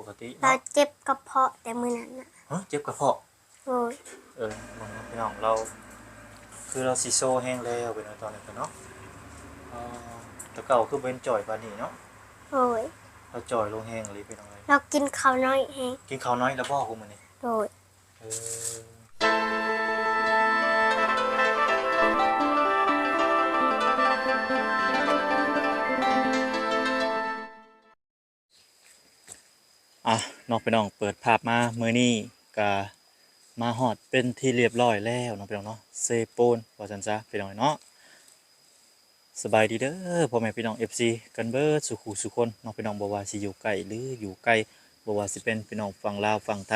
ກະຕິ ລາວເຈັບກະເພາະແຕ່ມື້ນັ້ນນະ. ຮະ ເຈັບກະເພາະ? ໂດຍ. ເອີ ເບິ່ງເນາະພີ່ນ້ອງ ລາວ ຄືລາວຊິໂຊແຮງແລ້ວ ເປັນຕອນນີ້ເນາະ. ອໍ ແຕ່ເກົ່າຄືບໍ່ເຫັນຈ່ອຍປານນີ້ເນາະ. ໂດຍ. ລາວຈ່ອຍລົງແຮງອີ່ຫຼີພີ່ນ້ອງເອີຍ. ລາວກິນເຂົ້າໜ້ອຍແຮງ. ກິນເຂົ້າໜ້ອຍແລ້ວບໍ່ ຄຸມື້ນີ້? ໂດຍ. ເອີ ອ່ະ ເນາະພີ່ນ້ອງ ເປີດພາບມາມື້ນີ້ກະມາຮອດເປັນທີ່ລຽບຮ້ອຍແລ້ວເນາະພີ່ນ້ອງເນາະ ເຊໂປນ ວ່າຊັ້ນຊະພີ່ນ້ອງເນາະ. ສະບາຍດີເດີພໍ່ແມ່ພີ່ນ້ອງ ເອັຟຊີ ກັນເບິດສູ່ຄູ່ສູ່ຄົນເນາະພີ່ນ້ອງ ບໍ່ວ່າຊິຢູ່ໃກ້ ຫຼື ຢູ່ໄກ ບໍ່ວ່າຊິເປັນພີ່ນ້ອງຝັ່ງລາວ ຝັ່ງໄທ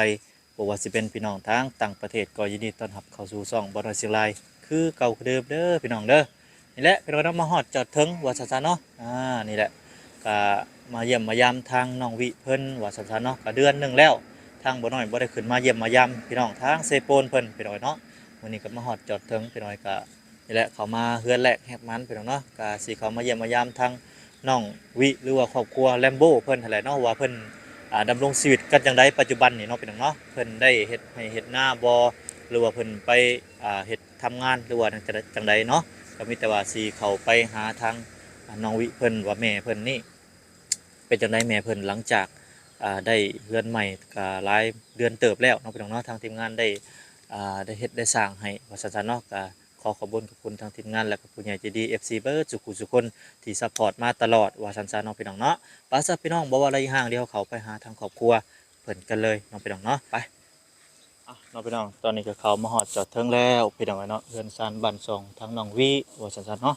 ບໍ່ວ່າຊິເປັນພີ່ນ້ອງທາງຕ່າງປະເທດ ກໍຍິນດີຕ້ອນຮັບເຂົ້າສູ່ຊ່ອງບ່າວນ້ອຍຊຽງລາຍ ຄືເກົ່າຄືເດີມເດີພີ່ນ້ອງເດີ. ນີ້ແຫຼະພີ່ນ້ອງເນາະ ມາຮອດຈອດເຖິງວ່າຊັ້ນຊະເນາະ. ອ່າ ນີ້ແຫຼະ ກະມາຢ້ຽມມາຢາມທາງນ້ອງວິເພິ່ນວ່າຊັ້ນຊະເນາະ ກະເດືອນໜຶ່ງແລ້ວ ທາງບ່າວນ້ອຍບໍ່ໄດ້ຂຶ້ນມາຢ້ຽມມາຢາມພີ່ນ້ອງທາງເຊໂປນເພິ່ນພີ່ນ້ອງເນາະ. ມື້ນີ້ກະມາຮອດຈອດເຖິງພີ່ນ້ອງ ກະນີ້ແຫຼະ ເຂົ້າມາເຮືອນແລກແຮກມັນພີ່ນ້ອງເນາະ ກະຊິເຂົ້າມາຢ້ຽມມາຢາມທາງ ນ້ອງວິ ຫຼືວ່າຄອບຄົວແລມໂບເພິ່ນຫັ້ນແຫຼະເນາະ ວ່າເພິ່ນ ອ່າ ດຳລົງຊີວິດກັນຈັ່ງໃດປັດຈຸບັນນີ້ເນາະພີ່ນ້ອງເນາະ. ເພິ່ນໄດ້ເຮັດໄຮ່ເຮັດນາບໍ່ ຫຼືວ່າເພິ່ນໄປ ອ່າ ເຮັດທຳງານ ຫຼືວ່າຈັ່ງໃດເນາະ. ກໍມີແຕ່ວ່າຊິເຂົ້າໄປຫາທາງ ອ່າ ນ້ອງວິເພິ່ນວ່າແມ່ເພິ່ນນີ້ເປັນຈັ່ງໃດ ແມ່ເພິ່ນ ຫຼັງຈາກ ອ່າ ໄດ້ເຮືອນໃໝ່ກໍຫຼາຍເດືອນເຕີບແລ້ວເນາະພີ່ນ້ອງເນາະ. ທາງທີມງານໄດ້ ອ່າ ໄດ້ເຮັດໄດ້ສ້າງໃຫ້ວ່າຊັ້ນຊະເນາະ. ກໍ ຂໍຂອບຄຸນຂອບຄຸນທາງທີມງານ ແລະ ກໍຜູ້ໃຫຍ່ໃຈດີ ເອັຟຊີ ເບິດສູ່ຄູ່ສູ່ຄົນທີ່ຊັບພອດມາຕະຫຼອດວ່າຊັ້ນຊະເນາະພີ່ນ້ອງເນາະ. ໄປຊະພີ່ນ້ອງ ບໍ່ວ່າລະຍະຫ່າງ ດຽວເຮົາເຂົ້າໄປຫາທາງຄອບຄົວເພິ່ນກັນເລີຍເນາະພີ່ນ້ອງເນາະ. ໄປ ເອົາເນາະພີ່ນ້ອງ ຕອນນີ້ກໍເຂົ້າມາຮອດຈອດເຖິງແລ້ວພີ່ນ້ອງເອີຍເນາະ ເຮືອນຊານບ້ານຊ່ອງທາງນ້ອງວິວ່າຊັ້ນຊະເນາະ.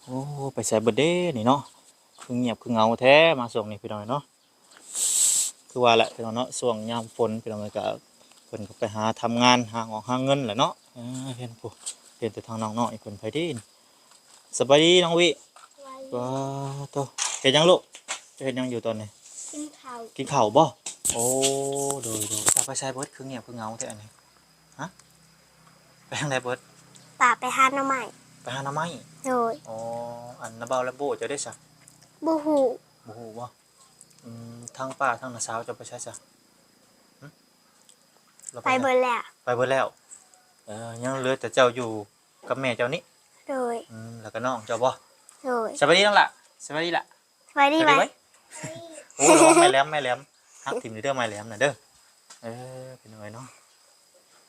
ໂອ້ ໄປໃສເບິດເດນີ້ເນາະ ຄືງຽບຄືເຫງົາແທ້ມາຊ່ວງນີ້ພີ່ນ້ອງເອີຍເນາະ. ຄືວ່າແຫຼະພີ່ນ້ອງເນາະ ຊ່ວງຍາມຝົນພີ່ນ້ອງເອີຍ ກະເພິ່ນກໍໄປຫາທຳງານ ຫາອອກຫາເງິນແຫຼະເນາະ. ເອີ ເຫັນຜູ້ ເຫັນແຕ່ທາງນ້ອງນ້ອຍເພິ່ນ ໃຜເດ? ສະບາຍດີນ້ອງວິ. ສະບາຍດີ. ວ້າໂທ້ ເຮັດຫຍັງລູກ? ເຮັດຫຍັງຢູ່ຕອນນີ້? ກິນເຂົ້າ. ກິນເຂົ້າບໍ່? ໂອ້ ໂດຍໆ. ປາໄປໃສເບິດ ຄືງຽບຄືເຫງົາແທ້ອັນນີ້? ຮະ ໄປທາງໃດເບິດ? ປາໄປຫາໜໍ່ໄມ້. ໄປຫາໜໍ່ໄມ້? ໂດຍ. ອໍ ອັນນ້າບ່າວແລມໂບເຈົ້າເດຊະ? ບໍ່ຮູ້. ບໍ່ຮູ້ບໍ່? ອືມ ທາງປ້າທາງນ້າສາວເຈົ້າໄປໃສຊະ? ຫຶ ລາວໄປ ໄປເບິດແລ້ວ. ໄປເບິດແລ້ວ. ເອີ ຍັງເຫຼືອແຕ່ເຈົ້າຢູ່ກັບແມ່ເຈົ້ານີ້? ໂດຍ. ອືມ ແລ້ວກໍນ້ອງເຈົ້າບໍ່? ໂດຍ. ສະບາຍດີນ້ອງຫຼ້າ. ສະບາຍດີຫຼ້າ. ສະບາຍດີໄວ. ໂອ້ ລະວັງໄມ້ແຫຼມ ໄມ້ແຫຼມ ຫັກຖິ້ມເດີ ໄມ້ແຫຼມນະເດີ. ເອີ ພີ່ນ້ອງເອີຍເນາະ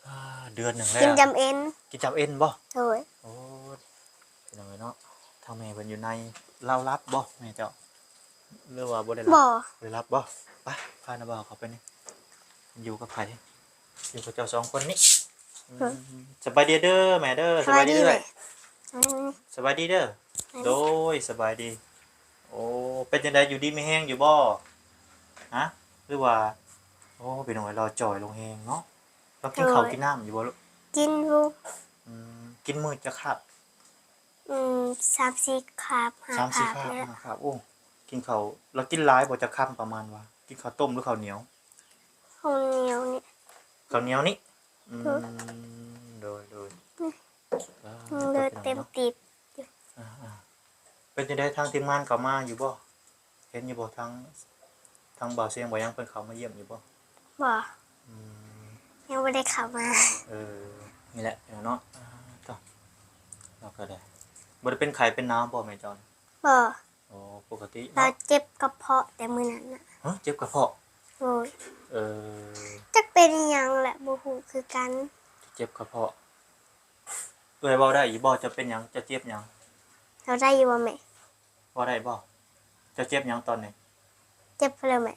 ອ່າ ເດືອນໜຶ່ງແລ້ວ ກິນຈຳເອັນ. ກິນຈຳເອັນບໍ່? ໂດຍ. ໂອ້ ພີ່ນ້ອງເອີຍເນາະ ທາງແມ່ເພິ່ນຢູ່ໃນ ລາວຫຼັບບໍ່ແມ່ເຈົ້າ ຫຼືວ່າບໍ່ໄດ້ຫຼັບ? ບໍ່ ບໍ່ໄດ້ຫຼັບບໍ່? ໄປ ພານ້າບ່າວເຂົ້າໄປນີ້ ຢູ່ກັບໃຜ? ຢູ່ກັບເຈົ້າສອງຄົນນີ້. ອືມ ສະບາຍດີເດີແມ່ເດີ. ສະບາຍດີເອື້ອຍ. ສະບາຍດີເດີ. ໂດຍ ສະບາຍດີ. ໂອ້ ເປັນຈັ່ງໃດ ຢູ່ດີມີແຮງຢູ່ບໍ່? ຮະ ຫຼືວ່າ ໂອ້ ພີ່ນ້ອງເອີຍ ລາວຈ່ອຍລົງແຮງເນາະ. ລາວກິນເຂົ້າກິນນ້ຳຢູ່ບໍ່ລູກ? ກິນຢູ່. ອືມ ກິນມື້ຈັກຄາບ? ອືມ ສາມສີ່ຄາບ ຫ້າຄາບ. ສາມສີ່ຄາບ ຫ້າຄາບ. ໂອ້ ກິນເຂົ້າ ລາວກິນຫຼາຍບໍ່ ຈັກຄຳ ປະມານວ່າ ກິນເຂົ້າຕົ້ມ ຫຼື ເຂົ້າໜຽວ? ເຂົ້າໜຽວນີ້. ເຂົ້າໜຽວນີ້. ອືມ ໂດຍໆ. ອືມ ເລືອດເຕັມຕີບຢູ່. ອ່າໆ ເປັນຈັ່ງໃດ ທາງທີມງານເຂົ້າມາຢູ່ບໍ່? ເຫັນຢູ່ບໍ່ ທາງ ທາງບ່າວຊຽງ ບ່າວຫຍັງ ເພິ່ນເຂົ້າມາຢ້ຽມຢູ່ບໍ່? ບໍ່. ອືມ ຍັງບໍ່ໄດ້ເຂົ້າມາ. ເອີ ນີ້ແຫຼະເນາະ. ອ່າ ເຈົ້າ ລາວກໍໄດ້ ບໍ່ໄດ້ເປັນໄຂ້ເປັນໜາວບໍ່ແມ່ເຈົ້າ? ບໍ່. ອໍ ປົກກະຕິເນາະ. ລາວເຈັບກະເພາະແຕ່ມື້ນັ້ນນະ. ຮະ ເຈັບກະເພາະ? ໂດຍ. ເອີ ຈັກເປັນອີ່ຫຍັງແຫຼະ ບໍ່ຮູ້ຄືກັນ. ເຈັບກະເພາະ. ເອື້ອຍເວົ້າໄດ້ຢູ່ບໍ່? ເຈົ້າເປັນຫຍັງ? ເຈົ້າເຈັບຫຍັງ? ເວົ້າໄດ້ຢູ່ບໍ່ແມ່? ເວົ້າໄດ້ບໍ່? ເຈົ້າເຈັບຫຍັງຕອນນີ້? ເຈັບແລ້ວແມ່.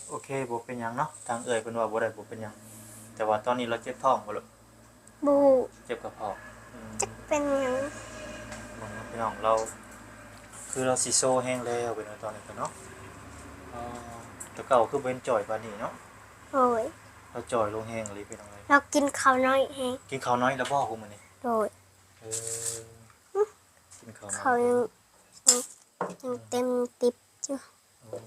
ໂອເຄ ບໍ່ເປັນຫຍັງເນາະ. ທາງເອື້ອຍເພິ່ນເວົ້າບໍ່ໄດ້ ບໍ່ເປັນຫຍັງ. ແຕ່ວ່າຕອນນີ້ລາວເຈັບທ້ອງບໍ່ລູກ? ບໍ່ຮູ້. ເຈັບກະເພາະ. ອືມ ຈັກເປັນຫຍັງ. ເບິ່ງເນາະພີ່ນ້ອງ ລາວ ຄືລາວຊິໂຊແຮງແລ້ວ ເປັນຕອນນີ້ເນາະ. ອໍ ແຕ່ເກົ່າຄືບໍ່ເຫັນຈ່ອຍປານນີ້ເນາະ. ໂດຍ. ລາວຈ່ອຍລົງແຮງອີ່ຫຼີພີ່ນ້ອງເອີຍ. ລາວກິນເຂົ້າໜ້ອຍແຮງ. ກິນເຂົ້າໜ້ອຍແລ້ວບໍ່ ມື້ນີ້? ໂດຍ. ເອີ ກິນເຂົ້າໜ້ອຍ ເຂົ້າຍັງ ຍັງເຕັມຕິບຢູ່. ອືມ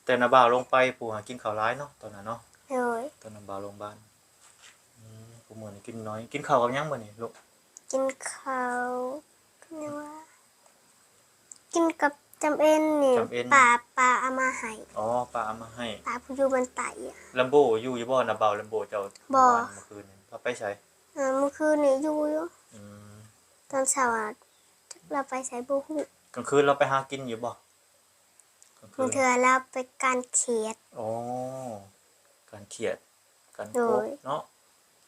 ແຕ່ນ້າບ່າວລົງໄປ ຜູ້ຫາກິນເຂົ້າຫຼາຍເນາະ ຕອນນັ້ນເນາະ. ໂດຍ. ຕອນນ້າບ່າວລົງບ້ານ. ອືມ ຜູ້ມື້ນີ້ກິນໜ້ອຍ. ກິນເຂົ້າກັບຫຍັງມື້ນີ້ລູກ? ກິນເຂົ້າ ກິນຫຍັງວະ? ກິນກັບ ຈຳເອັນນີ້ ຈຳເອັນ ປ້າ ປ້າເອົາມາໃຫ້. ອໍ ປ້າເອົາມາໃຫ້. ປ້າຜູ້ຢູ່ບ້ານໃຕ້. ລຳໂບຢູ່ຢູ່ບໍ່? ນ້າບ່າວລຳໂບເຈົ້າ ບໍ່ ເມື່ອວານ ເມື່ອຄືນນີ້ລາວໄປໃສ? ເອີ ເມື່ອຄືນນີ້ຢູ່ຢູ່. ອືມ ຕອນເຊົ້າອະ ຈັກລາວໄປໃສບໍ່ຮູ້. ກາງຄືນລາວໄປຫາກິນຢູ່ບໍ່? ກາງຄືນ ບາງເທື່ອລາວໄປກ້ານຂຽດ. ອໍ ກ້ານຂຽດ ກ້ານ ໂດຍ ກົບເນາະ.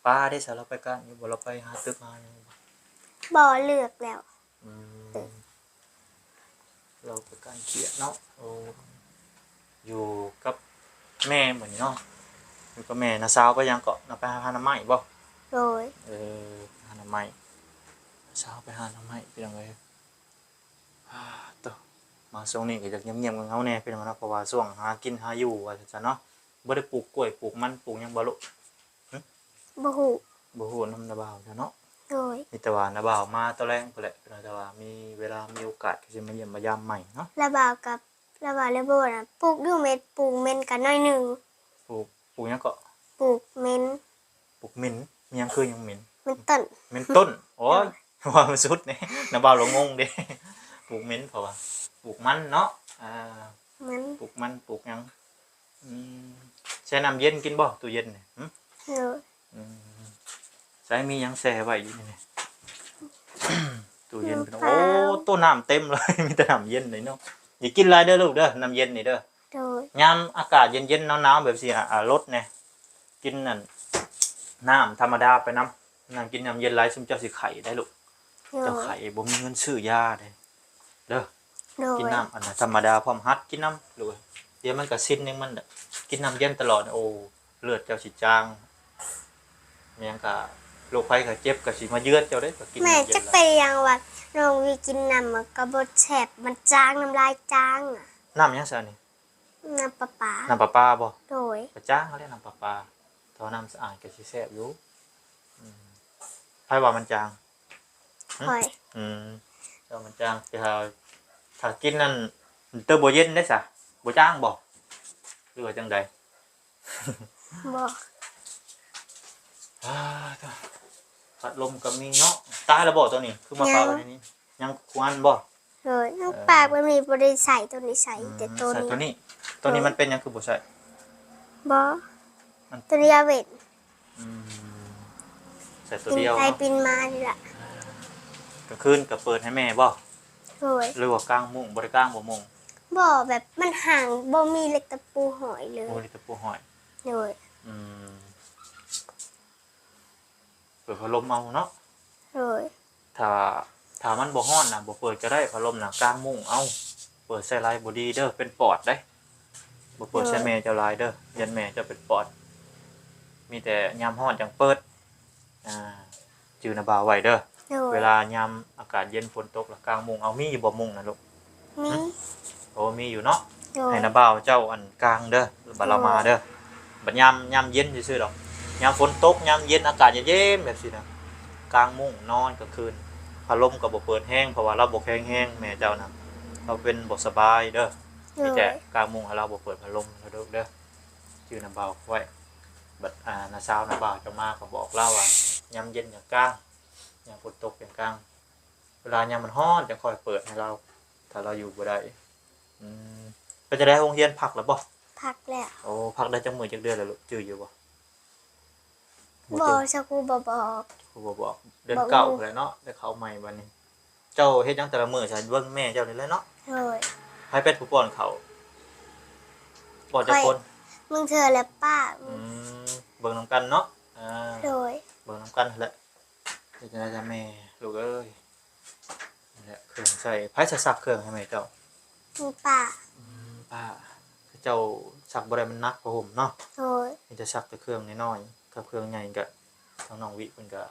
ປາເດ້ ສາ ລາວໄປກ້ານຢູ່ບໍ່? ລາວໄປຫາຕຶກຫາຫຍັງຢູ່ບໍ່? ບໍ່ ເລີກແລ້ວ. ອືມ ເອີ ລາວໄປກ້ານຂຽດເນາະ. ໂອ້ ຢູ່ກັບແມ່ມື້ນີ້ເນາະ. ຢູ່ກັບແມ່. ນ້າສາວໄປຫຍັງເກາະ? ນ້າ ໄປຫາໜໍ່ໄມ້ບໍ່? ໂດຍ. ເອີ ຫາໜໍ່ໄມ້. ນ້າສາວໄປຫາໜໍ່ໄມ້ ພີ່ນ້ອງເອີຍ. ອາ ໂຕ ມາຊ່ວງນີ້ກໍຢາກງຽບໆ ເຫງົາໆ ແດ່ ພີ່ນ້ອງເນາະ, ເພາະວ່າຊ່ວງຫາກິນຫາຢູ່ວ່າຊັ້ນຊະເນາະ. ບໍ່ໄດ້ປູກກ້ວຍ ປູກມັນ ປູກຫຍັງບໍ່ລູກ? ຫຶ? ບໍ່ຮູ້. ບໍ່ຮູ້ນຳນ້າບ່າວເຈົ້າເນາະ. ໂດຍ. ມີແຕ່ວ່ານ້າບ່າວມາຕອນແລງພຸ້ນແຫຼະ ພີ່ນ້ອງ, ແຕ່ວ່າມີເວລາ ມີໂອກາດ ກໍຊິມາຢ້ຽມມາຢາມໃໝ່ເນາະ. ນ້າບ່າວກັບ ນ້າບ່າວແລະບໍ່ນະ ປູກຢູ່ເມັດ ປູກເມັນກໍໜ້ອຍໜຶ່ງ. ປູກ ປູກຫຍັງເກາະ? ປູກເມັນ. ປູກເມັນ? ມີຫຍັງ ຄືຫຍັງເມັນ? ເມັນຕົ້ນ. ເມັນຕົ້ນ. ໂອ້ຍ ໂດຍ. ວ່າມັນສຸດແດ່ ນ້າບ່າວລະງົງເດ້. ປູກເມັນ ເພາະວ່າປູກມັນເນາະ. ອ່າ ມັນ ປູກມັນ ປູກຫຍັງ? ອືມ ແຊ່ນ້ຳເຢັນກິນບໍ່? ຕູ້ເຢັນນີ້ ຫຶ? ໂດຍ. ອືມ ໃສ່ ມີຫຍັງແຊ່ໄວ້ຢູ່ນີ້? ຕູ້ເຢັນ ໂອ້ ໂຕ ນ້ຳເຕັມເລີຍ ມີແຕ່ນ້ຳເຢັນເລີຍເນາະ. ຢ່າກິນຫຼາຍເດີລູກເດີ ນ້ຳເຢັນນີ້ເດີ. ໂດຍ. ຍາມອາກາດເຢັນໆ ໜາວໆ ແບບຊີ້ ອາ ອາ ລົດແດ່ ກິນນັ້ນ ນ້ຳທຳມະດາໄປນຳ. ນັ່ງກິນນ້ຳເຢັນຫຼາຍ ຊຸມເຈົ້າຊິໄຂ້ໄດ໋ລູກ. ໂດຍ. ເຈົ້າໄຂ້ບໍ່ມີເງິນຊື້ຢາເດ້ ເດີ. ໂດຍ. ກິນນ້ຳອັນນັ້ນທຳມະດາພ້ອມ ຫັດກິນນ້ຳລູກເອີຍ. ດຽວມັນກໍຊິນເອງມັນແຫຼະ ກິນນ້ຳເຢັນຕະຫຼອດ. ໂອ້ ເລືອດເຈົ້າຊິຈາງ ແມ່ນຫຍັງກະ ໂລກໄພໄຂ້ເຈັບກໍຊິມາເຢືອນເຈົ້າເດ້ ກໍກິນນ້ຳເຢັນຫຼາຍ. ແມ່ ຈັກເປັນຫຍັງວ່າ ນ້ອງວີກິນນ້ຳມັນກໍບໍ່ແຊບ ມັນຈາງ ນ້ຳລາຍຈາງ. ນ້ຳຫຍັງຊະນີ້? ນ້ຳປະປາ. ນ້ຳປະປາບໍ່? ໂດຍ. ກໍຈາງຫັ້ນແຫຼະນ້ຳປະປາ ຖ້າວ່ານ້ຳສະອາດກໍຊິແຊບຢູ່. ອືມ ໃຜວ່າມັນຈາງ? ຫຶ? ຂ້ອຍ. ອືມ ເຈົ້າມັນຈາງ ແຕ່ຖ້າ ຖ້າກິນນັ້ນ ເຕີບໍ່ເຢັນເດ້ສະ ບໍ່ຈາງບໍ່ ຫຼືວ່າຈັ່ງໃດ? ບໍ່. ອາ ພັດລົມກໍມີເນາະ. ຕາຍແລ້ວບໍ່ຕົວນີ້? ຄືມາປະໄວ້ໃນນີ້ ຍັງຄວັນບໍ່? ໂດຍ. ຍັງ ເອີ ປາກແບບນີ້ບໍ່ໄດ້ໃສ່ຕົວນີ້ ໃສ່ ອືມ ແຕ່ຕົວນີ້. ໃສ່ຕົວນີ້. ໂດຍ. ຕົວນີ້ມັນເປັນຫຍັງຄືບໍ່ໃສ່? ບໍ່ ມັນ ຕົວນີ້ເອົາເວັນ. ອືມ ໃສ່ຕົວດຽວ ປີນໄປ ເນາະ ປີນມານີ້ລະ. ກາງຄືນກໍເປີດໃຫ້ແມ່ບໍ່? ໂດຍ. ຫຼືວ່າກາງມຸ້ງ ບໍ່ໄດ້ກາງບໍ່ມຸ້ງ? ບໍ່ ແບບມັນຫ່າງ ບໍ່ມີເຫຼັກຕະປູຫ້ອຍເລີຍ. ບໍ່ມີເຫຼັກຕະປູຫ້ອຍ. ໂດຍ. ອືມ ເປີດພັດລົມເອົາເນາະ. ໂດຍ. ຖ້າ ຖ້າມັນບໍ່ຮ້ອນນະ ບໍ່ເປີດກໍໄດ້ ພັດລົມນະ ກາງມຸ້ງເອົາ. ເປີດໃສ່ຫຼາຍບໍ່ດີເດີ ເປັນປອດເດ້. ບໍ່ເປີດໃສ່ ໂດຍ ແມ່ເຈົ້າຫຼາຍເດີ ຢ້ານແມ່ເຈົ້າເປັນປອດ. ມີແຕ່ຍາມຮ້ອນຈັ່ງເປີດ. ອ່າ ຈື່ນ້າບ່າວໄວ້ເດີ. ໂດຍ. ເວລາຍາມອາກາດເຢັນ ຝົນຕົກລະກາງມຸ້ງເອົາ. ມີຢູ່ບໍ່ມຸ້ງນະລູກ? ມີ. ຫຶ? ໂອ້ ມີຢູ່ເນາະ. ໂດຍ. ໃຫ້ນ້າບ່າວເຈົ້າ ອັນ ກາງເດີ ບາດລາວມາເດີ. ບັດຍາມ ຍາມເຢັນຊື່ໆດອກ. ຍາມຝົນຕົກ ຍາມເຢັນ ອາກາດເຢັນໆແບບຊີ້ນະ ກາງມຸ້ງນອນກາງຄືນ. ພັດລົມກໍບໍ່ເປີດແຮງ ເພາະວ່າລາວບໍ່ແຂງແຮງ ແມ່ເຈົ້ານະ ລາວເປັນບໍ່ສະບາຍເດີ. ໂດຍ. ມີແຕ່ກາງມຸ້ງ ໃຫ້ລາວບໍ່ເປີດພັດລົມເດີລູກເດີ. ຈື່ນ້າບ່າວໄວ້. ບັດ ອ່າ ນ້າສາວນ້າບ່າວເຈົ້າມາກໍບອກລາວວ່າ ຍາມເຢັນຢ່າກາງ ຍາມຝົນຕົກຈັ່ງກາງ. ເວລາຍາມມັນຮ້ອນຈັ່ງຄ່ອຍເປີດໃຫ້ລາວ ຖ້າລາວຢູ່ບໍ່ໄດ້. ອືມ ເປັນຈັ່ງໃດ ໂຮງຮຽນພັກແລ້ວບໍ່? ພັກແລ້ວ. ໂອ້ ພັກໄດ້ຈັກມື້ຈັກເດືອນແລ້ວລູກ ຈື່ຢູ່ບໍ່? ບໍ່ ບໍ່ຈື່. ເຈົ້າຄູບໍ່ບອກ. ຄູບໍ່ບອກ. ເດືອນເກົ້າພຸ້ນແຫຼະເນາະ ໄດ້ເຂົ້າໃໝ່ບັດນີ້. ເຈົ້າເຮັດຫຍັງແຕ່ລະມື້ຊະ? ເບິ່ງແມ່ເຈົ້ານີ້ແຫຼະເນາະ. ໂດຍ. ໃຜເປັນຜູ້ປ້ອນເຂົ້າ? ປ້ອນຈັກຄົນ? ຂ້ອຍ ບາງເທື່ອແຫຼະປ້າ. ອືມ ເບິ່ງນຳກັນເນາະ. ອ່າ ໂດຍ. ເບິ່ງນຳກັນຫັ້ນແຫຼະ. ເຮັດຈັ່ງໃດຊະແມ່ລູກເອີຍ. ນີ້ແຫຼະເຄື່ອງໃຊ້. ໃຜຊະຊັກເຄື່ອງໃຫ້ແມ່ເຈົ້າ? ມີປ້າ. ອືມ ປ້າ. ເຈົ້າຊັກບໍ່ໄດ້ ມັນໜັກຜ້າຫົ່ມເນາະ. ໂດຍ. ມີແຕ່ຊັກແຕ່ເຄື່ອງນ້ອຍໆ ກັບເຄື່ອງໃຫຍ່ກະ ທາງນ້ອງວິເພິ່ນກະ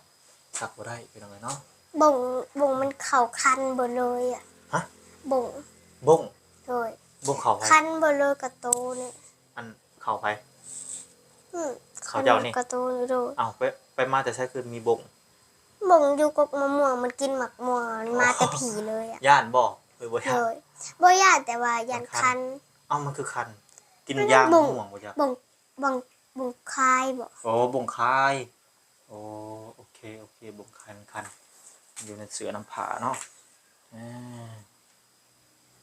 ຊັກບໍ່ໄດ້ ພີ່ນ້ອງເອີຍເນາະ. ບົງ ບົງມັນເຂົ້າຄັນເບິດເລີຍອະ. ຮະ? ບົງ ບົງ. ໂດຍ. ບົງເຂົ້າໃຜ? ຄັນເບິດເລີຍກະໂຕນີ້. ອັນ ເຂົ້າໃຜ? ອືມ ເຂົ້າເຈົ້ານີ້ ກະໂຕນີ້ໂດຍ. ເອົ້າ ໄປ ໄປມາແຕ່ໃສຄືມີບົງ? ບົງຢູ່ກົກມະມ່ວງ ມັນກິນໝາກມ່ວງ ມັນມາແຕ່ຜີເລີຍອະ. ຢ້ານບໍ່ ຫຼືບໍ່ຢ້ານ? ໂດຍ. ບໍ່ຢ້ານ ແຕ່ວ່າຢ້ານຄັນ. ເອົ້າ ມັນຄືຄັນ ກິນຢາໝາກມ່ວງບໍ່ຈັກ? ບົງ ບົງ ບົງຄາຍບໍ່? ໂອ້ ບົງຄາຍ. ໂອ້ ໂອເຄ ໂອເຄ ບົງຄາຍ ຄັນ ຢູ່ໃນເສື້ອນຳຜ້າເນາະ.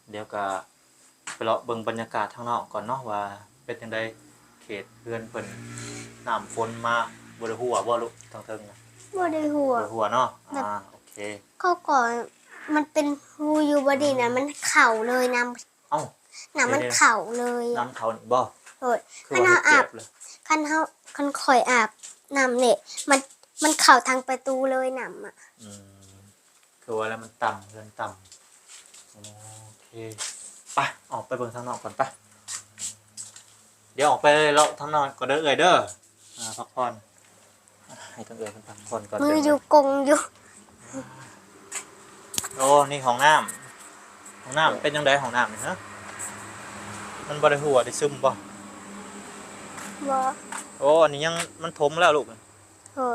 ເອີ ດຽວກະໄປເລາະເບິ່ງບັນຍາກາດທາງນອກກ່ອນເນາະ ວ່າເປັນຈັ່ງໃດ ເຂດເຮືອນເພິ່ນ ນ້ຳຝົນມາ ບໍ່ໄດ້ຮົ່ວບໍ່ລູກ ທາງເທິງນະ? ບໍ່ໄດ້ຮົ່ວ ບໍ່ໄດ້ຮົ່ວເນາະ. ແບບ ອ່າ ໂອເຄ ເຂົາກໍ ມັນເປັນຮູຢູ່ບໍ່ດີນະ ອືມ ມັນເຂົ້າເລີຍ ນ້ຳ ເອົ້າ ນ້ຳມັນເຂົ້າເລີຍ ນ້ຳເຂົ້ານີ້ບໍ່? ໂດຍ ຄືວ່າເຮັດແຈບເລີຍ ຄັນເຮົາ ຄັນຂ້ອຍອາບນ້ຳນີ້ ມັນ ມັນເຂົ້າທາງປະຕູເລີຍ ນ້ຳອະ. ອືມ ຄືວ່າແລ້ວມັນຕ່ຳ ເຮືອນຕ່ຳ. ໂອເຄ ໄປ ອອກໄປເບິ່ງທາງນອກກ່ອນ ໄປ. ດຽວອອກໄປເລາະທາງນອກກ່ອນເດີເອື້ອຍເດີ ອ່າ ພັກຜ່ອນ ໃຫ້ທາງເອື້ອຍເພິ່ນພັກຜ່ອນກ່ອນ. ມືຢູ່ກົງຢູ່. ໂອ້ ນີ້ຫ້ອງນ້ຳ ຫ້ອງນ້ຳເປັນຈັ່ງໃດ ຫ້ອງນ້ຳນີ້ ຮະ? ມັນບໍ່ໄດ້ຮົ່ວໄດ້ຊຶມບໍ່? ບໍ່. ໂອ້ ອັນນີ້ຍັງ ມັນຖົມແລ້ວລູກ. ໂດ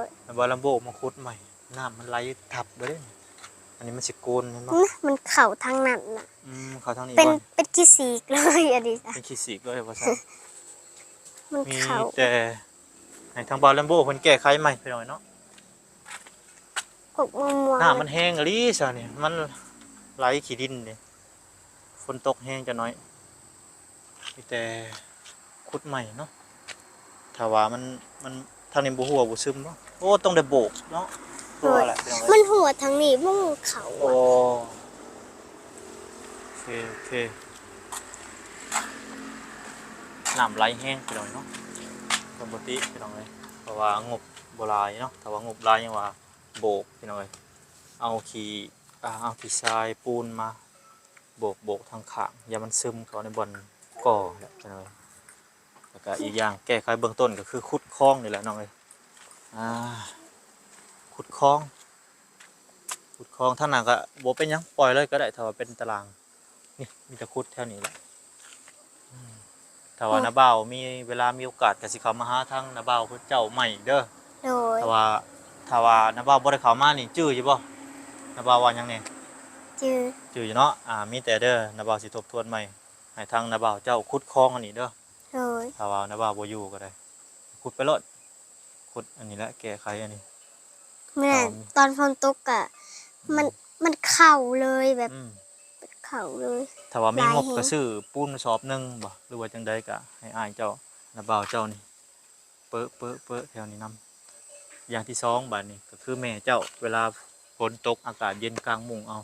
ຍ ແລ້ວບໍ່ ລຳໂບມາຂຸດໃໝ່ ນ້ຳມັນໄຫຼທັບເບິດເດ້. ອັນນີ້ມັນຊິໂກນແມ່ນບໍ່? ນະ ມັນເຂົ້າທາງນັ້ນນະ. ອືມ ເຂົ້າທາງນີ້ ເປັນ ເປັນຂີ້ສີກເລີຍ ອັນນີ້ນະ ເປັນຂີ້ສີກເລີຍວ່າຊັ້ນ. ມັນເຂົ້າ ມີແຕ່ໃຫ້ທາງບ່າວແລມໂບເພິ່ນແກ້ໄຂໃໝ່ ພີ່ນ້ອງເນາະ. ກົກມ່ວງໆ ນ້ຳມັນແຮງອີ່ຫຼີຊະນີ້ ມັນໄຫຼຂີ້ດິນນີ້ ຝົນຕົກແຮງຈັກໜ້ອຍ ມີແຕ່ຂຸດໃໝ່ເນາະ. ຖ້າວ່າມັນ ມັນ ທາງນີ້ບໍ່ຮົ່ວບໍ່ຊຶມບໍ່? ໂອ້ ຕ້ອງໄດ້ໂບກເນາະ. ໂດຍ ຮົ່ວແຫຼະ ພີ່ນ້ອງເອີຍ ມັນຮົ່ວທາງນີ້ ມັນເຂົ້າ. ໂອ້ ໂອເຄ ໂອເຄ ນ້ຳໄຫຼແຮງ ພີ່ນ້ອງເນາະ ປົກກະຕິ ພີ່ນ້ອງເອີຍ ເພາະວ່າງົບບໍ່ຫຼາຍເນາະ. ຖ້າວ່າງົບຫຼາຍຍັງວ່າໂບກ ພີ່ນ້ອງເອີຍ ເອົາຂີ້ ອ່າ ເອົາຂີ້ຊາຍປູນມາ ໂບກ ໂບກທາງຂ້າງ ຢ່າມັນຊຶມເຂົ້າໃນບ່ອນກໍແຫຼະ ພີ່ນ້ອງເອີຍ. ແລ້ວກະອີກຢ່າງແກ້ໄຂເບື້ອງຕົ້ນກໍຄືຂຸດຄອງນີ້ແຫຼະນ້ອງເອີຍ. ອາ ຂຸດຄອງ ຂຸດຄອງ ທາງໜ້າກໍບໍ່ເປັນຫຍັງ ປ່ອຍເລີຍກໍໄດ້ ຖ້າວ່າເປັນຕາລາງ. ນີ້ມີແຕ່ຂຸດແຖວນີ້ແຫຼະ. ອືມ ຖ້າວ່າ ອືມ ນ້າບ່າວມີເວລາ ມີໂອກາດ ກໍຊິເຂົ້າມາຫາທາງນ້າບ່າວເຂົາເຈົ້າໃໝ່ເດີ. ໂດຍ ຖ້າວ່າ ຖ້າວ່ານ້າບ່າວບໍ່ໄດ້ເຂົ້າມານີ້ ຈື່ຢູ່ບໍ່? ນ້າບ່າວວ່າຫຍັງແດ່? ຈື່ ຈື່ຢູ່ເນາະ. ອາ ມີແຕ່ເດີ ນ້າບ່າວຊິທົບທວນໃໝ່ ໃຫ້ທາງນ້າບ່າວເຈົ້າຂຸດຄອງອັນນີ້ເດີ. ໂດຍ ຖ້າວ່ານ້າບ່າວບໍ່ຢູ່ກໍໄດ້ ຂຸດໄປໂລດ ຂຸດອັນນີ້ແຫຼະ ແກ້ໄຂອັນນີ້. ແມ່ນ ຕອນຝົນຕົກກະ ອືມ ມັນ ມັນເຂົ້າເລີຍ ແບບ ອືມ ເຂົ້າເລີຍ. ຖ້າວ່າມີງົບກໍຊື້ປູນສອບໜຶ່ງບໍ່ ຫຼືວ່າຈັ່ງໃດ ກໍໃຫ້ອ້າຍເຈົ້າ ນ້າບ່າວເຈົ້ານີ້ ເປິະ ເປິະ ເປິະແຖວນີ້ນຳ. ຢ່າງທີສອງ ບາດນີ້ກໍຄືແມ່ເຈົ້າ ເວລາຝົນຕົກ ອາກາດເຢັນ ກາງມຸ້ງເອົາ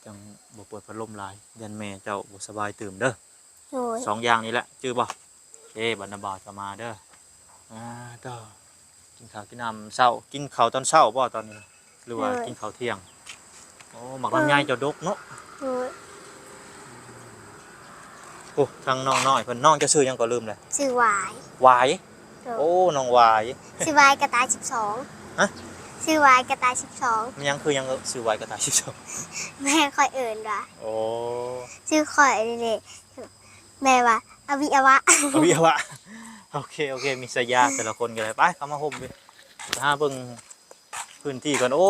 ຈັ່ງບໍ່ເປີດພັດລົມຫຼາຍ ຢ້ານແມ່ເຈົ້າບໍ່ສະບາຍຕື່ມເດີ. ໂດຍ ສອງຢ່າງນີ້ແຫຼະ ຈື່ບໍ່? ເອີ ບັດນ້າບ່າວຈະມາເດີ. ອາ ຕໍ່ ກິນຂ້າວກິນນ້ຳເຊົ້າ ກິນເຂົ້າຕອນເຊົ້າບໍ່ຕອນນີ້ ຫຼືວ່າ ໂດຍ ກິນເຂົ້າທ່ຽງ? ໂອ້ ໝາກລຳໄຍເຈົ້າດົກເນາະ. ໂດຍ ໂອ້ ທາງນ້ອງນ້ອຍເພິ່ນ ນ້ອງເຈົ້າຊື່ຫຍັງກໍລືມແລ້ວ. ຊື່ຫວາຍ. ຫວາຍ? ໂດຍ ໂອ້ ນ້ອງຫວາຍ. ຊື່ຫວາຍກະຕ່າຍສິບສອງ. ຮະ? ຊື່ຫວາຍກະຕ່າຍສິບສອງ. ມັນຫຍັງ ຄືຫຍັງຊື່ຫວາຍກະຕ່າຍສິບສອງ? ແມ່ຂ້ອຍເອີ້ນວ່າ. ໂອ້ ຊື່ຂ້ອຍນີ້ເດ ແມ່ວ່າ ອະວິອະວະ ອະວິອະວະ. ໂອເຄ ໂອເຄ ມີສາຍາແຕ່ລະຄົນກໍໄດ້. ໄປ ເຂົ້າມາຮົ່ມ ໄປຫາເບິ່ງພື້ນທີ່ກ່ອນ. ໂອ້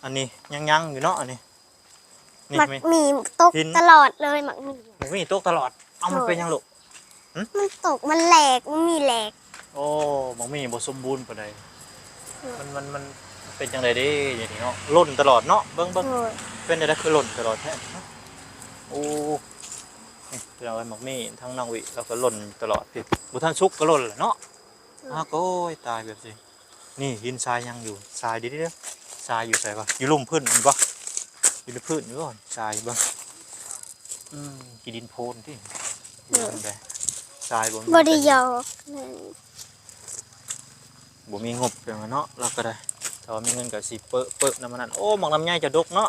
ອັນນີ້ຍັງໆຢູ່ເນາະ ອັນນີ້. ນີ້ ໝາກ ມີ ມີຕກ ຫີນ ຕະຫຼອດເລີຍ ໝາກມີ. ໝາກມີຕົກຕະຫຼອດ. ເອົ້າ ມັນ ໂດຍ ເປັນຫຍັງລູກ? ຫຶ? ມັນຕົກ ມັນແຫຼກ ມັນມີແຫຼກ. ໂອ້ ໝາກມີບໍ່ສົມບູນປານໃດ. ໂດຍ ມັນ ມັນ ມັນເປັນຈັ່ງໃດເດ້ ດຽວນີ້ເນາະ ຫຼົ່ນຕະຫຼອດເນາະ. ເບິ່ງ ເບິ່ງ ໂດຍ ເປັນຈັ່ງໃດ ຄືຫຼົ່ນຕະຫຼອດແທ້. ໂອ້ ນີ້ ພີ່ນ້ອງເອີຍ ໝາກມີທາງນ້ອງວິ ລາວກໍຫຼົ່ນຕະຫຼອດ ບໍ່ທັນສຸກກໍຫຼົ່ນແລ້ວເນາະ. ໂດຍ ອ້າວ ໂອ້ຍ ຕາຍ ແບບນີ້. ນີ້ຫີນຊາຍຍັງຢູ່ ຊາຍ ດຽວໆ ຊາຍຢູ່ໃສວະ? ຢູ່ລຸ່ມພື້ນນີ້ບໍ່? ຢູ່ໃນພື້ນນີ້ບໍ່? ຊາຍເບິ່ງ. ອືມ ຂີ້ດິນໂພນຕິ. ເອີ ຢູ່ຈັ່ງໃດ? ຊາຍເບິ່ງ ບໍ່ໄດ້ຢອກ. ບໍ່ມີງົບຫຍັງເນາະ ລາວກໍໄດ້. ຖ້າວ່າມີເງິນກໍຊິເປິະ ເປິະນຳອັນນັ້ນ. ໂອ້ ໝາກລຳໄຍຈະດົກເນາະ.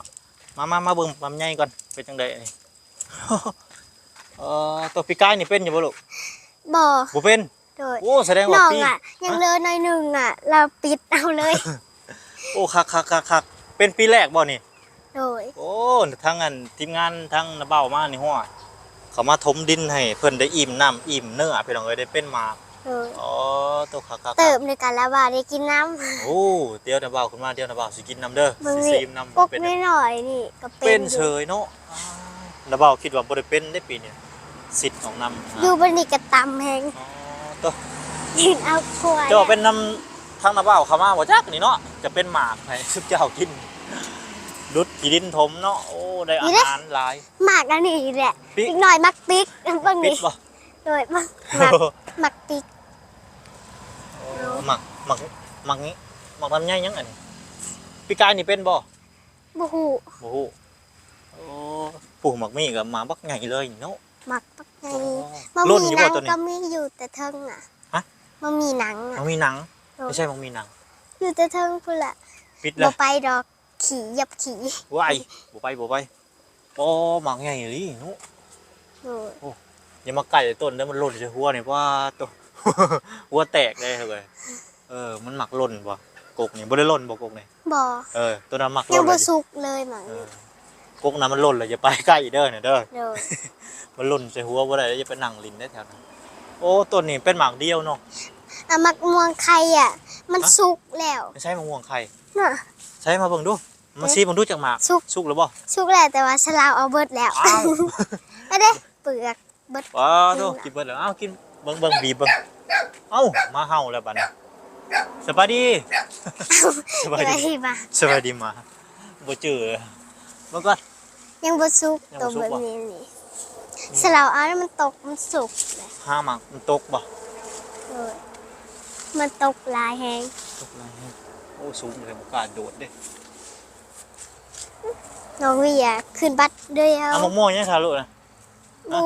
ມາ ມາ ມາເບິ່ງລຳໄຍກ່ອນ ເປັນຈັ່ງໃດນີ້? ເອີ ຕົວປີກາຍນີ້ເປັນຢູ່ບໍ່ລູກ? ບໍ່ ບໍ່ເປັນ. ໂດຍ ໂອ້ ສະແດງວ່າ ນ້ອງ ປີ ອະ ຍັງເຫຼືອໜ້ອຍໜຶ່ງອະ ລາວປິດເອົາເລີຍ. ໂອ້ ຄັກໆໆໆ ເປັນປີແລກບໍ່ນີ້? ໂດຍ ໂອ້ ທາງອັນ ທີມງານທາງນ້າບ່າວມານີ້ ຮອດ ເຂົາມາຖົມດິນໃຫ້ເພິ່ນໄດ້ອີ່ມນ້ຳອີ່ມເນື້ອ ພີ່ນ້ອງເອີຍ ໄດ້ເປັນໝາກ. ໂດຍ ອໍ ໂຕ ຄັກໆໆ ເຕີບໃນການລາວາໄດ້ກິນນ້ຳ. ໂອ້ ດຽວນ້າບ່າວຂຶ້ນມາ ດຽວນ້າບ່າວຊິກິນນຳເດີ ຊິຊີມນຳ. ປົກນ້ອຍໆນີ້ກໍເປັນ ເປັນເສີຍເນາະ. ນ້າບ່າວຄິດວ່າບໍ່ໄດ້ເປັນເດ້ປີນີ້ ສິດອອກນຳ. ຢູ່ບັດນີ້ກໍຕ່ຳແຮງ. ອໍ ໂຕ ຢືນເອົາຂວດ. ເຈົ້າເປັນນຳທາງນ້າບ່າວເຂົ້າມາບໍ່ຈັກນີ້ເນາະ ຈະເປັນໝາກໃຫ້ຊຸມເຈົ້າກິນ. ດຸດຂີ້ດິນຖົມເນາະ. ໂອ້ ໄດ້ອາຫານຫຼາຍ. ໝາກອັນນີ້ແຫຼະ ປິກ ເດັກນ້ອຍມັກປິກ ເບິ່ງນີ້ ປິກບໍ່? ໂດຍ ໝາກ ໝາກ ໝາກປິກ. ໂອ້ ໝາກ ໝາກ ໝາກນີ້ ໝາກລຳໄຍຫຍັງອັນນີ້? ປີກາຍນີ້ເປັນບໍ່? ບໍ່ຮູ້ ບໍ່ຮູ້. ໂອ້ ປູກໝາກມີ້ກໍໝາກບັກໃຫຍ່ເລີຍເນາະ. ໝາກບັກໃຫຍ່. ໂອ້ ໝາກມີ້ໜັງກໍມີຢູ່ແຕ່ເທິງນະ. ຮະ? ໝາກມີ້ໜັງນະ. ໝາກມີ້ໜັງ? ໂດຍ ບໍ່ໃຊ່ໝາກມີ້ໜັງ ຢູ່ແຕ່ເທິງພຸ້ນລະ. ປິດລະ ບໍ່ໄປດອກ ຂີ້ ຢາບຂີ້. ວ້າຍ ບໍ່ໄປ ບໍ່ໄປ. ໂອ້ ໝາກໃຫຍ່ອີ່ຫຼີເນາະ. ໂດຍ. ໂອ້ ຢ່າມາໃກ້ຕົ້ນເດີ ມັນຫຼົ່ນໃສ່ຫົວນີ້ ປາດໂທ້ ຫົວແຕກເດ້ເຮີ້ຍ. ເອີ ມັນມັກຫຼົ່ນບໍ່ ກົກນີ້? ບໍ່ໄດ້ຫຼົ່ນບໍ່ ກົກນີ້? ບໍ່. ເອີ ໂຕນັ້ນມັກຫຼົ່ນ ຍັງບໍ່ສຸກເລີຍໝາກນີ້. ເອີ ກົກນະມັນຫຼົ່ນແລ້ວ ຢ່າໄປໃກ້ເດີນະເດີ. ໂດຍ. ມັນຫຼົ່ນໃສ່ຫົວບໍ່ໄດ້ ຢ່າໄປນັ່ງຫຼິ້ນເດ້ແຖວນັ້ນ. ໂອ້ ຕົ້ນນີ້ເປັນໝາກດຽວເນາະ. ອາ ໝາກມ່ວງໄຂ່ອະ ມັນ ຮະ? ສຸກແລ້ວ. ໃຊ້ໝາກມ່ວງໄຂ່ນະ. ໃຊ້ມາເບິ່ງດູ. ມາຊີເບິ່ງດູຈັກໝາກ. ສຸກ ສຸກແລ້ວບໍ່? ສຸກແລ້ວ ແຕ່ວ່າສະລາວເອົາເບິດແລ້ວ. ອ້າວ ອັນເດ້ ເປືອກເບິດ. ປາໂທ້ ກິນເບິດແລ້ວ. ເອົາ ກິນເບິ່ງ ເບິ່ງ ບີບເບິ່ງ. ເອົ້າ ໝາເຫົ່າແລ້ວບາດນີ້. ສະບາຍດີ. ສະບາຍດີ ສະບາຍດີໝາ. ບໍ່ຈື່ ເບິ່ງກ່ອນ. ຍັງບໍ່ສຸກ ຍັງບໍ່ສຸກ ໂຕແບບນີ້ນີ້. ອືມ ສະລາວເອົາ ມັນຕົກ ມັນສຸກ. ຫາໝາກມັນຕົກບໍ່? ໂດຍ. ມັນຕົກຫຼາຍແຮງ ຕົກຫຼາຍແຮງ. ໂອ້ ສູງເລີຍ ບໍ່ກ້າໂດດເດ້. ນ້ອງເວຍຂຶ້ນບັດດຽວ. ເອົາໝາກມ່ວງຍັງທາລູກນະ? ບໍ່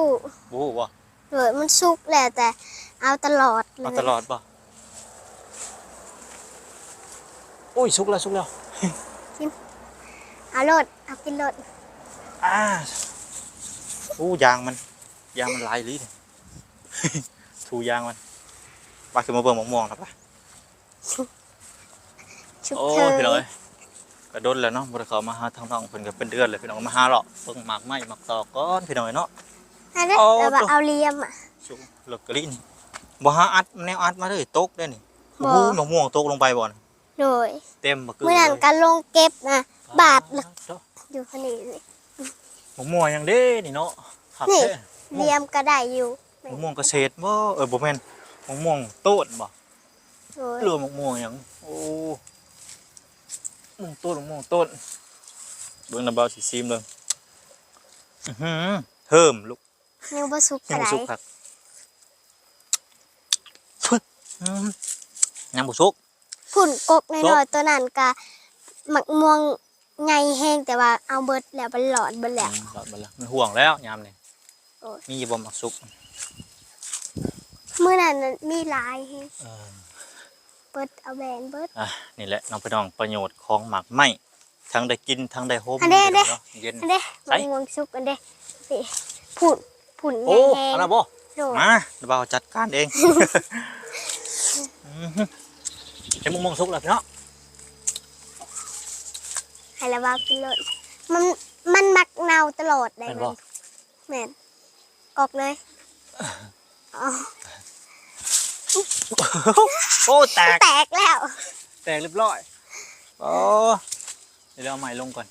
ບໍ່ຮູ້ບໍ່? ໂດຍ ມັນສຸກແລ້ວ ແຕ່ເອົາຕະຫຼອດເລີຍ. ເອົາຕະຫຼອດບໍ່? ໂອ້ຍ ສຸກແລ້ວ ສຸກແລ້ວ. ກິນ ເອົາໂລດ ເອົາກິນໂລດ. ອາ ໂອ້ ຢາງມັນ ຢາງມັນຫຼາຍອີ່ຫຼີນີ້. ຖູຢາງມັນ. ປາ ຂຶ້ນມາເບິ່ງໝາກມ່ວງນະປາ. ຊຸກ ໂອ້ ເທີຍ ພີ່ນ້ອງເອີຍ ກະດົນແລ້ວເນາະ ບໍ່ໄດ້ເຂົ້າມາຫາທາງນ້ອງເພິ່ນ ກະເປັນເດືອນແລ້ວພີ່ນ້ອງ. ມາຫາເລາະເບິ່ງໝາກໄມ້ໝາກຕອກກ່ອນພີ່ນ້ອງເອີຍເນາະ. ອັນນີ້ ໂອ້ ເອົາ ໂຕ ເອົາຫຼ່ຽມອະ ສຸກ ເລິກກະລີນີ້. ບໍ່ຫາອັດແນວອັດມາເລີຍ ຕົກເດ້ນີ້. ບໍ່ ໂອ້ ໝາກມ່ວງຕົກລົງໄປບໍ່ນະ? ໂດຍ ເຕັມບັກກຶ້ງ. ມື້ນັ້ນກະລົງເກັບນະ ບາດເລີຍ ຢູ່ຫັ້ນນີ້. ໝາກມ່ວງຫຍັງເດ້ນີ້ເນາະ ຄັກແທ້. ຫຼ່ຽມກະໄດ້ຢູ່. ໝາກມ່ວງກະເສດບໍ່? ເອີ ບໍ່ແມ່ນ ໝາກມ່ວງໂຕນບໍ່? ໂດຍ. ຫຼືວ່າໝາກມ່ວງຫຍັງ? ໂອ້ ໝາກມ່ວງໂຕນ ໝາກມ່ວງໂຕນ. ເບິ່ງນະ ບ່າວຊິຊີມເບິ່ງ. ອືຫື ເຮີມລູກ ຍັງບໍ່ສຸກ ຍັງບໍ່ສຸກຄັກ. ອືມ ຍັງບໍ່ສຸກ. ພຸ້ນ ກົກນ້ອຍໆ ໂຕນັ້ນກະໝາກມ່ວງໃຫຍ່ແຮງ ແຕ່ວ່າເອົາເບິດແລ້ວ ມັນຫຼອດເບິດແລ້ວ. ອືມ ຫຼອດເບິດແລ້ວ ມັນຫ່ວງແລ້ວຍາມນີ້. ໂອ້ຍ ມີຢູ່ບໍ່ໝາກສຸກ? ມື້ນັ້ນນະມີຫຼາຍແຮງ. ເອີ ເບິດ ເອົາແບ່ງເບິດ. ອ່ະ ນີ້ແຫຼະເນາະພີ່ນ້ອງ ປະໂຫຍດຂອງໝາກໄມ້ ທັງໄດ້ກິນ ທັງໄດ້ໂຮມ. ອັນເດ້ ເດ້ ເນາະ ເຢັນ ອັນເດ້ ໃສ? ໝາກມ່ວງສຸກ ອັນເດ້ ພຸ້ນ ພຸ້ນ ໂອ້ ໃຫຍ່ແຮງ ອັນນັ້ນບໍ່? ໂດຍ. ມາ ດຽວບ່າວຈັດການເອງ. ອືຫື ເຫັນໝາກມ່ວງສຸກແລ້ວເນາະ ໃຫ້ລະບ່າວກິນໂລດ. ມັນ ມັນມັກເນົ່າຕະຫຼອດໄດ໋. ແມ່ນບໍ່? ມັນ ແມ່ນ ກອກເລີຍ. ອໍ ໂອ້ ແຕກ ແຕກແລ້ວ ແຕກຮຽບຮ້ອຍ. ອໍ ດຽວເອົາໃໝ່ລົງກ່ອນ.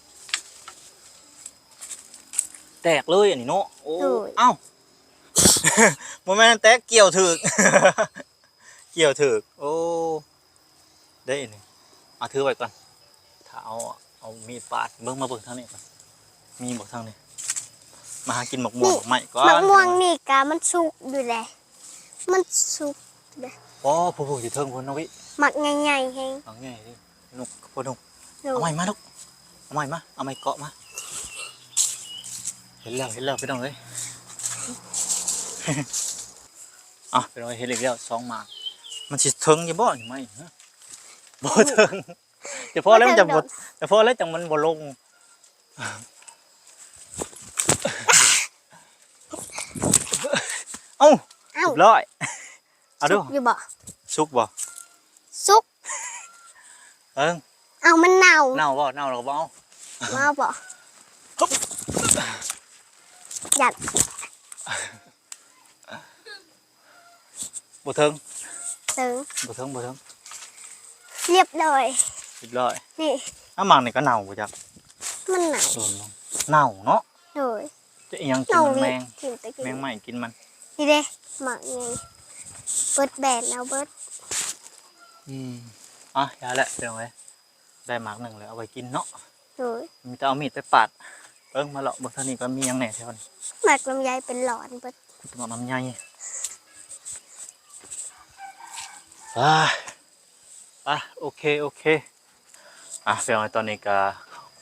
ແຕກເລີຍອັນນີ້ເນາະ. ໂອ້ ໂດຍ. ເອົ້າ ບໍ່ແມ່ນແຕກ ກ່ຽວຖືກ ກ່ຽວຖືກ. ໂອ້ ໄດ້ອັນນີ້ ເອົາຖືໄວ້ກ່ອນ ຖ້າເອົາ ເອົາມີດປາດ. ເບິ່ງ ມາເບິ່ງທາງນີ້ກ່ອນ ມີບໍ່ທາງນີ້? ມາຫາກິນໝາກມ່ວງ ນີ້ ໝາກໄມ້ກ່ອນ. ໝາກມ່ວງນີ້ກະມັນສຸກຢູ່ເດ້ ມັນສຸກເດ້. ອໍ ຜູ້ໆ ຢູ່ເທິງພຸ້ນນ້ອງວິ ໝາກໃຫຍ່ໆແຮງ ໝາກໃຫຍ່ເດ້. ນົກ ພໍ່ນົກ ໂດຍ. ເອົາໄມ້ມາລູກ ເອົາໄມ້ມາ ເອົາໄມ້ເກາະມາ. ເຫັນແລ້ວ ເຫັນແລ້ວ ພີ່ນ້ອງເອີຍ. ອ່ະ ພີ່ນ້ອງເອີຍ ເຫັນອີກແລ້ວສອງໝາກ. ມັນຊິເຖິງຢູ່ບໍ່ນີ້ໄມ້? ຮະ ບໍ່ເຖິງ. ຈະພໍແລ້ວມັນຈະບໍ່ ຈະພໍແລ້ວຈັ່ງມັນບໍ່ລົງ. ເອົ້າ ເອົ້າ ຮຽບຮ້ອຍ. ເອົາດູ ສຸກຢູ່ບໍ່? ສຸກບໍ່? ສຸກ. ເອີ ເອົ້າ ມັນເນົ່າ. ເນົ່າບໍ່? ເນົ່າແລ້ວກໍບໍ່ເອົາ ບໍ່ເອົາບໍ່? ຢ້ານ ບໍ່ເຖິງ ເຖິງ ບໍ່ເຖິງ ບໍ່ເຖິງ. ຮຽບຮ້ອຍ ຮຽບຮ້ອຍ. ນີ້ ອາ ໝາກນີ້ກໍເນົ່າບໍ່ຈັກ ມັນເນົ່າ ເອີ ເນົ່າເນາະ. ໂດຍ. ຈະອີຫຍັງກິນມັນ ແມງ ແມງໄມ້ກິນມັນ. ນີ້ເດ້ ໝາກນີ້ ເບິດແບນເອົາເບິດ. ອືມ ອ່ະ ຢ່າແຫຼະ ພີ່ນ້ອງເອີຍ ໄດ້ໝາກໜຶ່ງແລ້ວ ເອົາໄວ້ກິນເນາະ. ໂດຍ ມີແຕ່ເອົາມີດໄປປາດ. ເບິ່ງ ມາເລາະເບິ່ງທາງນີ້ກ່ອນ ມີຫຍັງແດ່ແຖວນີ້. ໝາກລຳໄຍເປັນຫຼອນເບິດ. ໝາກລຳໄຍ. ໄປ ໄປ ໂອເຄ ໂອເຄ. ອ່ະ ພີ່ນ້ອງ ຕອນນີ້ກໍ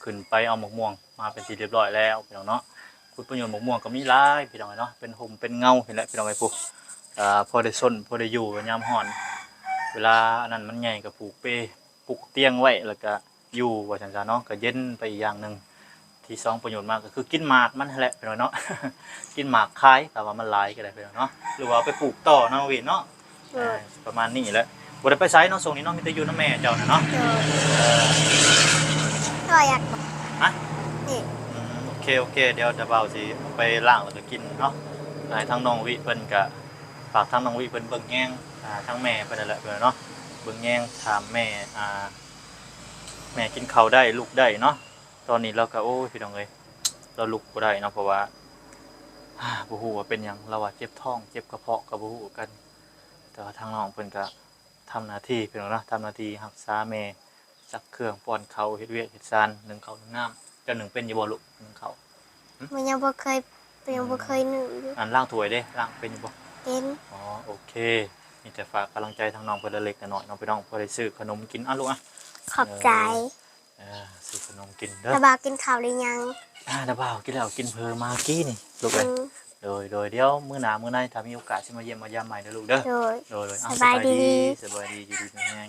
ຂຶ້ນໄປເອົາໝາກມ່ວງມາເປັນທີ່ຮຽບຮ້ອຍແລ້ວ ພີ່ນ້ອງເນາະ. ຜົນປະໂຫຍດໝາກມ່ວງກໍມີຫຼາຍ ພີ່ນ້ອງເນາະ, ເປັນຮົ່ມເປັນເງົານີ້ແຫຼະ ພີ່ນ້ອງເອີຍ. ຜູ້ ອ່າ ພໍໄດ້ຊົນ ພໍໄດ້ຢູ່ຍາມຮ້ອນ. ເວລາອັນນັ້ນມັນໃຫຍ່ກໍຜູກເປ ປຸກຕຽງໄວ້ ແລ້ວກໍຢູ່ ວ່າຊັ້ນຊະເນາະ, ກໍເຢັນໄປອີກຢ່າງໜຶ່ງ. ທີສອງ ປະໂຫຍດມາກກໍຄືກິນໝາກມັນຫັ້ນແຫຼະ ພີ່ນ້ອງເນາະ, ກິນໝາກຂາຍ ຖ້າວ່າມັນຫຼາຍກໍໄດ້ ພີ່ນ້ອງເນາະ, ຫຼືວ່າເອົາໄປປູກຕໍ່ເນາະ ນ້ອງວິເນາະ. ໂດຍ ເອີ ປະມານນີ້ແຫຼະ. ບໍ່ໄດ້ໄປໃສເນາະ ຊ່ວງນີ້ເນາະ, ມີແຕ່ຢູ່ນຳແມ່ເຈົ້ານະເນາະ. ໂດຍ ເອີ ກໍຢາກ ຮະ? ນີ້ ອືມ ໂອເຄ ໂອເຄ. ດຽວ ດຽວບ່າວຊິໄປລ້າງແລ້ວກໍກິນເນາະ. ໃຫ້ທາງນ້ອງວິເພິ່ນກໍ ຝາກທາງນ້ອງວິເພິ່ນເບິ່ງແຍງ ອ່າ ທາງແມ່ເພິ່ນນັ້ນແຫຼະ ພີ່ນ້ອງເນາະ, ເບິ່ງແຍງ ຖາມແມ່ ອ່າ ແມ່ກິນເຂົ້າໄດ້ ລຸກໄດ້ເນາະ. ຕອນນີ້ລາວກໍ ໂອ້ຍ ພີ່ນ້ອງເອີຍ ລາວລຸກບໍ່ໄດ້ເນາະ, ເພາະວ່າ ບໍ່ຮູ້ວ່າເປັນຫຍັງ, ລາວວ່າເຈັບທ້ອງ ເຈັບກະເພາະ ກໍບໍ່ຮູ້ຄືກັນ. ແຕ່ວ່າທາງນ້ອງເພິ່ນກໍທຳໜ້າທີ່ ພີ່ນ້ອງເນາະ, ທຳໜ້າທີ່ຮັກສາແມ່, ຊັກເຄື່ອງ, ປ້ອນເຂົ້າ, ເຮັດວຽກເຮັດຊານ, ໜຶ້ງເຂົ້າໜຶ້ງນ້ຳ. ເຈົ້າໜຶ້ງເປັນຢູ່ບໍ່ລູກ ໜຶ້ງເຂົ້າ? ຫຶ? ມັນຍັງບໍ່ເຄີຍ ຍັງບໍ່ເຄີຍໜຶ້ງຢູ່. ອືມ ອັນລ້າງຖ້ວຍເດ້ ລ້າງເປັນຢູ່ບໍ່? ເປັນ. ອໍ ໂອເຄ. ມີແຕ່ຝາກກຳລັງໃຈທາງນ້ອງເພິ່ນເລັກໆນ້ອຍໆເນາະ ພີ່ນ້ອງ, ພໍໄດ້ຊື້ຂະໜົມກິນ. ອາ ລູກ ອາ ຂອບໃຈ. ເອີ ອ່າ ຊື້ຂະໜົມກິນເດີ. ຕາບ່າວກິນເຂົ້າຫຼືຍັງ? ອ່າ ຕາບ່າວກິນແລ້ວ, ກິນເຜີມາກີ້ນີ້ລູກເອີຍ. ອືມ ໂດຍ ໂດຍ ດຽວມື້ໜ້າມື້ໃນ ຖ້າມີໂອກາດຊິມາຢ້ຽມມາຢາມໃໝ່ເດີລູກເດີ. ໂດຍ ໂດຍ ໂດຍ. ອ່າ ສະບາຍດີ ສະບາຍດີ ສະບາຍດີ ຢູ່ດີມີແຮງ.